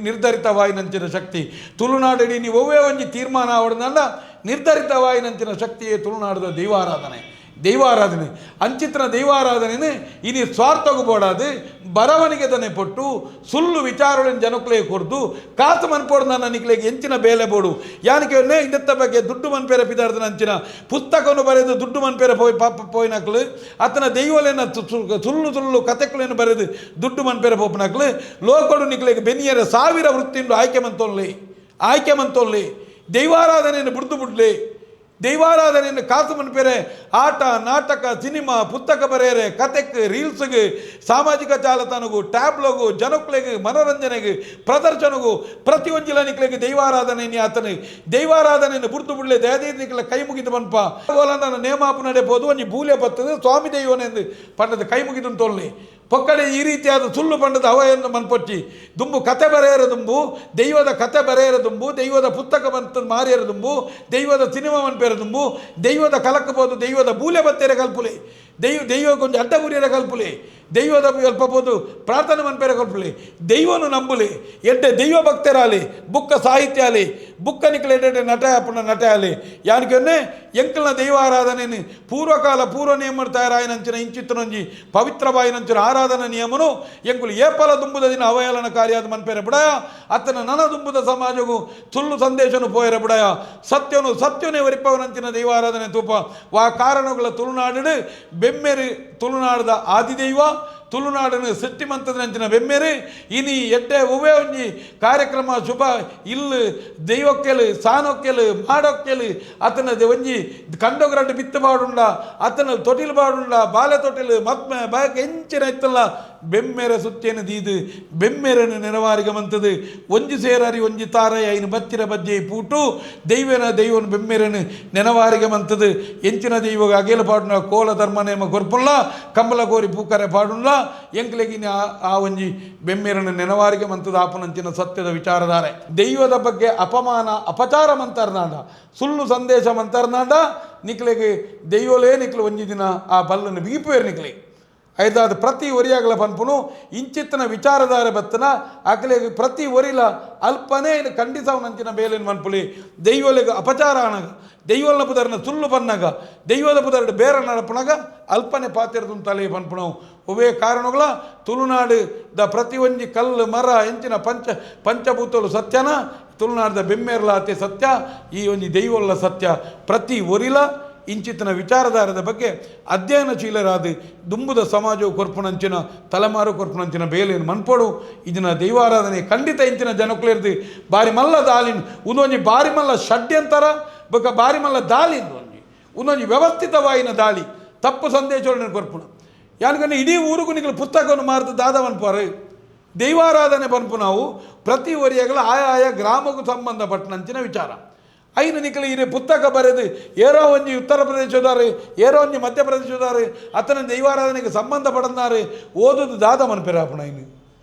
S2: ನಿರ್ಧರಿತವಾಯಿನಂಚಿನ ಶಕ್ತಿ ತುಳುನಾಡು ನೀವು ಒವ್ವೇ ಒಂಜಿ ತೀರ್ಮಾನ ಆವಡ್ನಲ್ಲ ನಿರ್ಧರಿತವಾಯಿನಂಚಿನ ಶಕ್ತಿಯೇ ತುಳುನಾಡದ ದೈವಾರಾಧನೆ ದೈವಾರಾಧನೆ ಅಂಚಿತ್ರ ದೈವಾರಾಧನೆ ಇನಿ ಸ್ವಾರ್ಥಗೂ ಬೋಡಾದು ಬರವಣಿಗೆ ದನೆ ಪೊಟ್ಟು ಸುಳ್ಳು ವಿಚಾರಗಳನ್ನು ಜನಕ್ಕಲೇ ಕೊರ್ದು ಕಾಸು ಮನ್ಪೋಡು ನನ್ನ ನಿಕ್ಲೆಗೆ ಎಂಚಿನ ಬೇಲೆ ಬೋಡು ಯಾನಕ್ಕೆ ಇದತ್ತ ಬಗ್ಗೆ ದುಡ್ಡು ಮನ್ಪೇರೆ ಪಿದಾರ್ದನ ಅಂಚಿನ ಪುಸ್ತಕವನ್ನು ಬರೆದು ದುಡ್ಡು ಮನ್ಪೇರೆ ಪೋಯ್ ಪಾಪ ಪೋಯಿನಕ್ಲು ಅತನ ದೈವಲೇನ ಸುಳ್ಳು ಸುಳ್ಳು ಕತೆಕ್ಲೇನು ಬರೆದು ದುಡ್ಡು ಮನ್ಪೇರೆ ಪೋಪನಕ್ಲು ಲೋಕಡು ನಿಕ್ಲೆಗೆ ಬೆನಿಯರ ಸಾವಿರ ವೃತ್ತಿಂಡು ಆಯ್ಕೆ ಮಂತೊಲ್ಲಿ ಆಯ್ಕೆ ಮಂತೊಲ್ಲಿ ದೈವಾರಾಧನೆಯನ್ನು ಬಿಡ್ದು ಬಿಡ್ಲಿ ದೈವಾರಾಧನೆಯನ್ನು ಕಾಸು ಮನ್ಪೇರೆ ಆಟ ನಾಟಕ ಸಿನಿಮಾ ಪುಸ್ತಕ ಬರೆಯರೆ ಕತೆಕ್ ರೀಲ್ಸ್ಗೆ ಸಾಮಾಜಿಕ ಜಾಲತಾಣಗು ಟ್ಯಾಬ್ಲೋಗು ಜನಕ್ಲೆಗೆ ಮನೋರಂಜನೆಗೆ ಪ್ರದರ್ಶನಗು ಪ್ರತಿಯೊಂಜಿಲ ನಿಕ್ಲೆಗೆ ದೈವಾರಾಧನೆ ಆತನ ದೈವಾರಾಧನೆಯನ್ನು ಬುಡ್ದು ಬಿಡ್ಲೆ ದಯದೀ ನಿಕ್ಲೆ ಕೈ ಮುಗಿದು ಬನ್ಪ ನನ್ನ ನೇಮಾಪು ನಡೆಬೋದು ಒಂಜಿ ಬೂಲೆ ಬರ್ತದೆ ಸ್ವಾಮಿ ದೈವನೆಂದು ಪಂಡದ ಕೈ ಮುಗಿದು ತೋಲ್ಲಿ ಪೊಕ್ಕಡೆ ಈ ರೀತಿಯಾದ ಸುಳ್ಳು ಪಂಡದ ಹವೆಯನ್ನು ಮನ್ಪೊಚ್ಚಿ ದುಂಬು ಕತೆ ಬರೆಯರ ದುಂಬು ದೈವದ ಕತೆ ಬರೆಯರ ದುಂಬು ದೈವದ ಪುಸ್ತಕ ಬಂತ ಮಾರಿಯರ ದುಂಬು ದೈವದ ಸಿನಿಮಾ ಮನ್ಪೇರ ದುಂಬು ದೈವದ ಕಲಕಬೋದು ದೈವದ ಬೂಲೆ ಬತ್ತೇರೆ ಕಲ್ಪುಲೆ ದೈವಕ್ಕೊಂದು ಅಡ್ಡ ಗುರಿಯರ ಕಲ್ಪುಲೆ ದೈವದ ಅಲ್ಪಬೋದು ಪ್ರಾರ್ಥನೆ ಮನ್ಪೇರೆ ಕಲ್ಪುಲೆ ದೈವನು ನಂಬುಲೆ ಎಡ್ಡೆ ದೈವ ಭಕ್ತರಾಲಿ ಬುಕ್ಕ ಸಾಹಿತ್ಯ ಆಲಿ ಬುಕ್ಕ ನಿಕ್ಲೆ ಎಡ್ಡೆ ನಟ ಅಪ್ಪನ ನಟ ಆಲಿ ಯಾನಿಕೆನ್ನೆ ಎಂಕಲ್ನ ದೈವ ಆರಾಧನೆ ಪೂರ್ವಕಾಲ ಪೂರ್ವ ನಿಯಮ ತಯಾರಾಯನಂಚಿನ ಇಂಚಿತ್ತನೊಂಜಿ ಪವಿತ್ರವಾಯಿನಂಚಿನ ಆರಾಧನಾ ನಿಯಮನು ಎಂಕುಲು ಏಪಲ ದುಂಬುದ ದಿನ ಅವಹೇಳನ ಕಾರ್ಯಾದ ಮನ್ಪೇರೆ ಬಿಡಯ ಅತ್ತನ ನನ ದುಂಬುದ ಸಮಾಜಗೂ ಸುಳ್ಳು ಸಂದೇಶನು ಪೋಯರ ಬಿಡಯ ಸತ್ಯನು ಸತ್ಯನೇ ಒರಿಪವನಂಚಿನ ದೈವಾರಾಧನೆ ತೂಪ ವಾ ಕಾರಣಗಳ ತುಳುನಾಡು ಬೆಮ್ಮೆರು ತುಳುನಾಡದ ಆದಿದೈವ ತುಳುನಾಡನ್ನು ಸೃಷ್ಟಿ ಮಂತದ ಬೆಮ್ಮೆರು ಇನಿ ಎಡ್ಡೆ ಒವ್ವೇ ಒಂಜಿ ಕಾರ್ಯಕ್ರಮ ಶುಭ ಇಲ್ಲು ದೈವಕ್ಕೆಲು ಸಾನೊಕ್ಕೆಲು ಮಾಡೊಕ್ಕೆಲು ಅತನ ಒಂಜಿ ಕಂಡೊಗರಡ್ಡು ಬಿತ್ತು ಬಾಡುಂಡ ಅತನ ತೊಟಿಲು ಬಾಡುಂಡ ಬಾಲೆ ತೊಟಿಲು ಮತ್ಮೆ ಬಾಯಕ್ ಎಂಚಿನ ಇತ್ತಲ್ಲ ಬೆಮ್ಮೆರ ಸುತ್ತೇನು ದೀದು ಬೆಮ್ಮೆರನು ನೆರವಾರಿಗೆ ಮಂತದು ಒಂಜಿ ಸೇರಾರಿ ಒಂಜಿ ತಾರೈ ಐನು ಬಚ್ಚಿರ ಬಜ್ಜೆ ಪೂಟು ದೈವನ ದೈವನು ಬೆಮ್ಮೆರನು ನೆನವಾರಿಗೆ ಮಂತದು ಎಂಚಿನ ದೈವಗ ಅಗೇಲು ಪಾಡುನ ಕೋಲ ಧರ್ಮ ನೇಮ ಕೊರ್ಪುಲ್ಲ ಕಂಬಲ ಕೋರಿ ಪೂಕರೆ ಪಾಡುಲ್ಲ ಎಂಕ್ಲೆಗಿನ ಆ ಒಂಜಿ ಬೆಮ್ಮೆರನು ನೆನವಾರಿಗೆ ಮಂತದ ಆಪನಂಚಿನ ಸತ್ಯದ ವಿಚಾರಧಾರೆ ದೈವದ ಬಗ್ಗೆ ಅಪಮಾನ ಅಪಚಾರ ಮಂತರ್ನಾಂಡ ಸುಳ್ಳು ಸಂದೇಶ ಮಂತರ್ನಾಂಡ ನಿಕ್ಲೆಗೆ ದೈವಲೇ ನಿಕ್ಲು ಒಂಜಿ ದಿನ ಆ ಬಲ್ಲನ್ನು ಬಿಗಿಪುವೇರು ನಿಕ್ಲೆ ಐದಾದ ಪ್ರತಿ ಒರಿಯಾಗಲ ಪನ್ಪುನು ಇಂಚಿತ್ತನ ವಿಚಾರಧಾರೆ ಬತ್ತನ ಅಕಲೆಗೆ ಪ್ರತಿ ಒರಿಲ ಅಲ್ಪನೇ ಖಂಡಿಸವನಂಚಿನ ಬೇಲಿನ ಮನ್ಪುಲಿ ದೈವಲೆಗೆ ಅಪಚಾರ ಆನಗ ದೈವಲ್ನ ಪುದರ್ನ ಸುಳ್ಳು ಪನ್ನಾಗ ದೈವದ ಪುದರ್ಡು ಬೇರೆ ನಡಪುನಾಗ ಅಲ್ಪನೆ ಪಾತಿರದು ತಲೆ ಪನ್ಪುಣವು ಒವೇ ಕಾರಣಗಳ ತುಳುನಾಡು the ಪ್ರತಿ ಒಂಜಿ ಕಲ್ಲು ಮರ ಎಂಚಿನ ಪಂಚಭೂತಲು ಸತ್ಯನ ತುಳುನಾಡದ ಬೆಮ್ಮೇರ್ಲಾತೆ ಸತ್ಯ ಈ ಒಂಜಿ ದೈವಲ್ಲ ಸತ್ಯ ಪ್ರತಿ ಒರಿಲ ಇಂಚಿತನ ವಿಚಾರಧಾರದ ಬಗ್ಗೆ ಅಧ್ಯಯನಶೀಲರಾದ ದುಂಬುದ ಸಮಾಜವು ಕೊರ್ಪುನಂಚಿನ ತಲೆಮಾರು ಕೊರ್ಪುನಂಚಿನ ಬೇಲೆಯನ್ನು ಮನ್ಪೋಡು ಇದನ್ನ ದೈವಾರಾಧನೆ ಖಂಡಿತ ಇಂಚಿನ ಜನಕ್ಕುಲಿರ್ದು ಬಾರಿ ಮಲ್ಲ ದಾಲಿನ್ ಉಂದೊಂಜಿ ಬಾರಿ ಮಲ್ಲ ಷಡ್ಯಂತರ ಬೊಕ್ಕ ಬಾರಿ ಮಲ್ಲ ದಾಳಿ ಒಂಜಿ ಉಂದೊಂಜಿ ವ್ಯವಸ್ಥಿತವಾಯಿನ ದಾಳಿ ತಪ್ಪು ಸಂದೇಶಗಳನ್ನು ಕೊರ್ಪುಣ ಯಾನಕಂದ್ರೆ ಇಡೀ ಊರುಗು ನಿಕಲು ಪುಸ್ತಕವನ್ನು ಮಾರ್ದು ದಾದ ಮನ್ಪಾರು ದೈವಾರಾಧನೆ ಪನ್ಪು ನಾವು ಪ್ರತಿ ಒರಿಯಗಳ ಆಯಾ ಆಯಾ ಗ್ರಾಮಕ್ಕೂ ಸಂಬಂಧಪಟ್ಟನಂಚಿನ ವಿಚಾರ ಐನು ನಿಕಲು ಇರೆ ಪುಸ್ತಕ ಬರೆದು ಏರೋ ಒಂಜಿ ಉತ್ತರ ಪ್ರದೇಶದಾರು ಏರೋ ಒಂಜಿ ಮಧ್ಯಪ್ರದೇಶದಾರು ಅತನ ದೈವಾರಾಧನೆಗೆ ಸಂಬಂಧಪಡನಾರು ಓದುದು ದಾದ ಮನ್ಪೆರ ಆಪುಣ ಐನು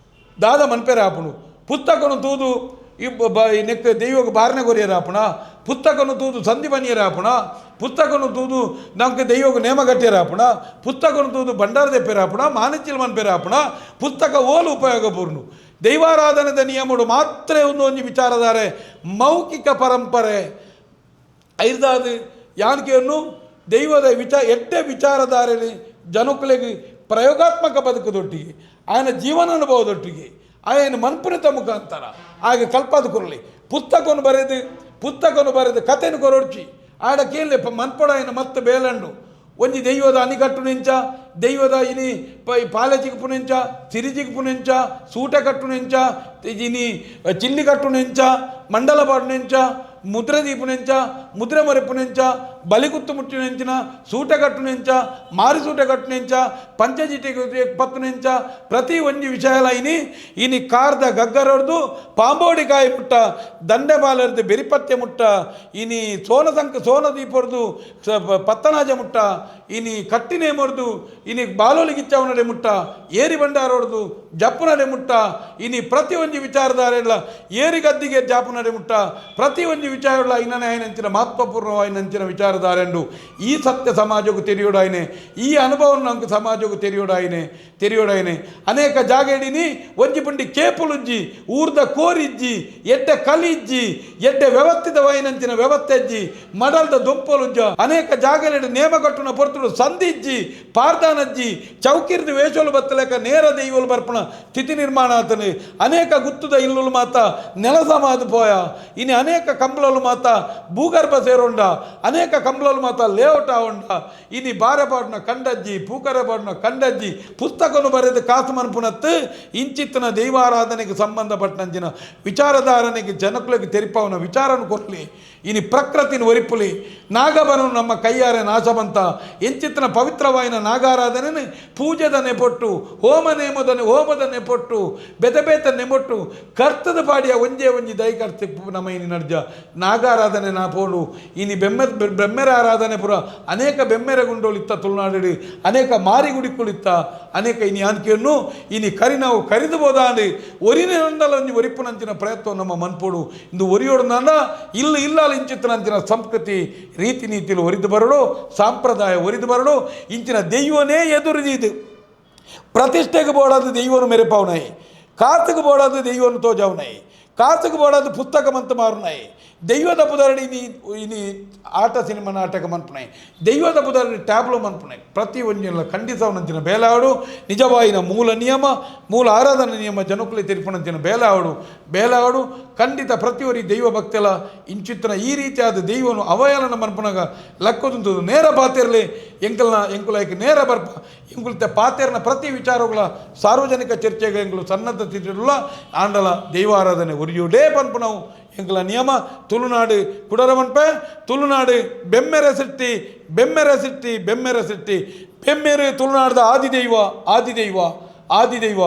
S2: ದಾದ ಮನ್ಪೆರ ಆಪುಣು ಪುಸ್ತಕನು ತೂದು ಈ ನೆಕ್ ದೈವಕ್ಕೆ ಬಾರನೆ ಕೊರಿಯರ ಆಪುಣ ಪುಸ್ತಕನು ತೂದು ಸಂಧಿ ಬನಿಯರ ಆಪುಣ ಪುಸ್ತಕನು ತೂದು ನಮ್ಗೆ ದೈವಕ್ಕೆ ನೇಮ ಕಟ್ಟಿಯರ ಆಪುಣ ಪುಸ್ತಕನು ತೂದು ಭಂಡಾರ ದೆಪ್ಪೆರ ಆಪುಣ ಮಾನಚಿಲ್ ಮನ್ಪೆರ ಆಪುಣ ಪುಸ್ತಕ ಓಲು ಉಪಯೋಗ ಪೂರ್ಣು ದೈವಾರಾಧನೆದ ನಿಯಮಡು ಮಾತ್ರ ಒಂದು ಒಂಜಿ ವಿಚಾರಧಾರೆ ಮೌಖಿಕ ಪರಂಪರೆ ಐದಾದು ಯಾನಿಕೆಯನ್ನು ದೈವದ ಎಡ್ಡೆ ವಿಚಾರಧಾರೆಯಲ್ಲಿ ಜನಕ್ಕಳಿಗೆ ಪ್ರಯೋಗಾತ್ಮಕ ಬದುಕುದೊಟ್ಟಿಗೆ ಆಯನ ಜೀವನಾನುಭವದೊಟ್ಟಿಗೆ ಆಯನ ಮನ್ಪುನಿತ ಮುಖಾಂತರ ಆಗ ಕಲ್ಪಾದ ಕೊರಲಿ ಪುಸ್ತಕವನ್ನು ಬರೆದು ಕಥೆಯನ್ನು ಕೊರೊಡ್ಚಿ ಆಡ ಕೇಳಲಿ ಮನ್ಪೊಡ ಆಯನ ಮತ್ತೆ ಬೇಲಂಡು ಒಂಜಿ ದೈವದ ಅನಿಕಟ್ಟು ನಿಂಚ ದೈವದ ಇನಿ ಪಾಲೆ ಚಿಗುಪು ನಿಂಚ ಸಿರಿ ಚಿಗುಪು ನಿಂಚ ಸೂಟ ಕಟ್ಟು ನಿಂಚ ಇನಿ ಚಿಲ್ಲಿ ಕಟ್ಟು ನಿಂಚ ಮಂಡಲ ಪಾಡು ನಿಂಚ ಮುದ್ರೆ ದೀಪು ನಿಂಚ ಮುದ್ರೆ ಮರೆಪು ನಿಂಚ ಬಲಿಗುತ್ತು ಮುಟ್ಟಿನೆಂಚಿನ, ಸೂಟೆ ಕಟ್ಟುನೆಂಚ, ಮಾರಿ ಸೂಟೆ ಕಟ್ಟುನೆಂಚ, ಪಂಚಜಿಟಿ ಪತ್ತುನೆಂಚ, ಪ್ರತಿ ಒಂಜಿ ವಿಷಯಲ ಇನಿ ಇನಿ ಕಾರ್ದ ಗಗ್ಗರೊಡ್ದು ಪಾಂಬೋಡಿಕಾಯಿ ಮುಟ್ಟ, ದಂಡೆಬಾಲರ್ದು ಬೆರಿಪತ್ತೆ ಮುಟ್ಟ, ಇನಿ ಸೋನ ಸಂಕ ಸೋನ ದೀಪೊರ್ದು ಪತ್ತನಾಜ ಮುಟ್ಟ, ಇನಿ ಕಟ್ಟಿನೇ ಮೊರ್ದು ಇನಿ ಬಾಲೋಲಿ ಗಿಚ್ಚವನಡೆ ಮುಟ್ಟ, ಏರಿ ಬಂಡಾರೋಡ್ದು ಜಪ್ಪುನಡೆ ಮುಟ್ಟ, ಇನಿ ಪ್ರತಿ ಒಂಜಿ ವಿಚಾರಧಾರೆಗಳ ಏರಿ ಗದ್ದಿಗೆ ಜಾಪುನಡೆ ಮುಟ್ಟ, ಪ್ರತಿ ಒಂಜಿ ವಿಚಾರಗಳ ಇನ್ನನೇ ಆಯ್ನಂಚಿನ ಮಹತ್ವಪೂರ್ಣವಾಯಿನಂಚಿನ ವಿಚಾರಧಾರೆಂಡು ಈ ಸತ್ಯ ಸಮಾಜಕ್ಕೂ ತೆರೆಯೋಡಾಯ್ನೆ, ಈ ಅನುಭವವನ್ನು ನಂಗೆ ಸಮಾಜಕ್ಕೂ ತೆರೆಯೋಡಾಯ್ನೆ ತೆರೆಯೋಡಾಯ್ನೆ. ಅನೇಕ ಜಾಗೆಡಿನಿ ಒಂಜಿ ಪುಂಡಿ ಕೇಪುಲುಜ್ಜಿ, ಊರ್ದ ಕೋರಿಜ್ಜಿ, ಎಡ್ಡೆ ಕಲಿಜ್ಜಿ, ಎಡ್ಡೆ ವ್ಯವಸ್ಥಿತವಾಯಿನಂಚಿನ ವ್ಯವಸ್ಥೆ ಇಜ್ಜಿ, ಮಡಲ್ದ ದೊಂಪಲುಜ್ಜ. ಅನೇಕ ಜಾಗಲೆಡ್ ನೇಮ ಕಟ್ಟುನ ಪೊರ್ತುಡು ಸಂದಿಜ್ಜಿ, ಪಾರ್ದಾನಜ್ಜಿ, ಚೌಕಿರ್ದು ವೇಷೋಲು ಬತ್ತಲೇಕ ನೇರ ದೈವಲು ಬರ್ಪಣ ಸ್ಥಿತಿ ನಿರ್ಮಾಣ ಆತನೆ. ಅನೇಕ ಗುತ್ತುದ ಇಲ್ಲುಲು ಮಾತ ನೆಲ ಸಮಾದ ಪೋಯ. ಇನಿ ಅನೇಕ ಕಂಬಳಲು ಮಾತ ಭೂಗರ್ಭ ಸೇರೊಂಡ, ಅನೇಕ ಕಂಬಳಲು ಮಾತ ಲೇಔಟ್ ಆವಂಡ. ಇನಿ ಬಾರೆ ಪಾಡುನ ಕಂಡಜ್ಜಿ, ಪೂಕರೆ ಪಾಡುನ ಕಂಡಜ್ಜಿ, ಪುಸ್ತಕನು ಬರೆದು ಕಾಸು ಮನ್ಪುನತ್ತು ಇಂಚಿತ್ತನ ದೈವಾರಾಧನೆಗೆ ಸಂಬಂಧಪಟ್ಟಂಚಿನ ವಿಚಾರಧಾರಣೆಗೆ ಜನಕುಲೆಗೆ ತೆರಿಪವನ ವಿಚಾರನು ಕೊರ್ಲಿ. ಇನಿ ಪ್ರಕೃತಿನ ಒರಿಪುಲಿ. ನಾಗಬನು ನಮ್ಮ ಕೈಯಾರೆ ನಾಶವಂತ. ಎಂಚಿತ್ತನ ಪವಿತ್ರವಾಯಿನ ನಾಗಾರಾಧನೆ ಪೂಜೆದ ನೆಪೊಟ್ಟು, ಹೋಮ ನೇಮದ ಹೋಮದ ನೆಪೊಟ್ಟು, ಬೆತೆ ಬೇತೆ ನೆಮೊಟ್ಟು ಕರ್ತದ ಪಾಡಿಯ ಒಂಜೇ ಒಂಜಿ ದೈ ಕರ್ತ ನಮ್ಮ ಇನಿ ನಡ್ಜ ನಾಗಾರಾಧನೆ ನಾ ಪೋಡು. ಇನಿ ಬೆಮ್ಮೆ ಬೆಮ್ಮೆರ ಆರಾಧನೆ ಪುರ ಅನೇಕ ಬೆಮ್ಮೆರ ಗುಂಡೋಲಿತ್ತ ತುಳುನಾಡು, ಅನೇಕ ಮಾರಿಗುಡಿಕುಲಿತ್ತ ಅನೇಕ. ಇನಿ ಆನ್ಕೆಯನ್ನು ಇನಿ ಕರಿ ನಾವು ಕರಿದು ಬೋದಾಂಡು ಒರಿನ ನಂಡಲ ಒಂಜಿ ಒರಿಪುನಂಚಿನ ಪ್ರಯತ್ನ ನಮ್ಮ ಮನ್ಪೋಡು. ಇಂದು ಒರಿಯೋಡು ನಂಡ ಇಲ್ಲ ಇಲ್ಲ ಇಂಚಿತ್ತನಂಚಿನ ಸಂಸ್ಕೃತಿ ರೀತಿ ನೀತಿಲು ಒರಿದು ಬರಡು, ಸಾಂಪ್ರದಾಯ ಒರಿದು ಬರಡು. ಇಂಚಿನ ದೈವನೇ ಎದುರಿದೀದು ಪ್ರತಿಷ್ಠೆಗೆ ಬೋಡಾದ ದೈವನು ಮೆರೆಪಾವುನಾಯಿ, ಕಾಸುಗೆ ಬೋಡಾದ ದೈವನು ತೋಜಾವುನಾಯಿ, ಕಾಸುಗೆ ಬೋಡಾದ ಪುಸ್ತಕ ಮಂತ ಮಾರುನಾಯಿ, ದೈವದ ಪುದರಡಿ ಇನಿ ಇನಿ ಆಟ ಸಿನಿಮಾ ನಾಟಕ ಮನ್ಪುನಾಯಿ, ದೈವದ ಪುದರಡಿ ಟ್ಯಾಬ್ಲೋ ಮನ್ಪುನಾಯಿ. ಪ್ರತಿ ಒಂಜಿನ ಖಂಡಿಸವನಂಚಿನ ಬೇಲಾವಡು. ನಿಜವಾಯಿನ ಮೂಲ ನಿಯಮ, ಮೂಲ ಆರಾಧನಾ ನಿಯಮ ಜನಕುಲೆ ತೆರಿಪುನಂಚಿನ ಬೇಲಾವಡು ಬೇಲಾವಡು. ಖಂಡಿತ ಪ್ರತಿಯೊರಿ ದೈವ ಭಕ್ತೆಲ ಇಂಚಿತ್ತನ ಈ ರೀತಿಯಾದ ದೈವನು ಅವಹೇಳನ ಮನ್ಪುನಾಗ ಲಕ್ಕೋದುಂತು ನೇರ ಪಾತಿರ್ಲಿ. ಎಂಕಲ್ನ ಎಂಕುಲೈಕ್ ನೇರ ಬರ್ಪ. ಎಂಕುಲ್ತೆ ಪಾತೆರ್ನ ಪ್ರತಿ ವಿಚಾರಗಳ ಸಾರ್ವಜನಿಕ ಚರ್ಚೆಗೆ ಎಂಕುಲು ಸನ್ನದ್ಧ ತಿರುಳ. ಆಂಡಲ ದೈವಾರಾಧನೆ ಒರಿಯುಡೇ ಪನ್ಪುನವು ಎಂಕಲ ನಿಯಮ. ತುಳುನಾಡು ಕುಡರ ಮನ್ಪೆ, ತುಳುನಾಡು ಬೆಮ್ಮೆರೆ ಸಿಟ್ಟಿ, ಬೆಮ್ಮೆರೆ ಸಿಟ್ಟಿ, ಬೆಮ್ಮೆರೆ ಸಿಟ್ಟಿ, ಬೆಮ್ಮೆರೆ ತುಳುನಾಡ್ದ ಆದಿದೈವ, ಆದಿದೈವ, ಆದಿದೈವ.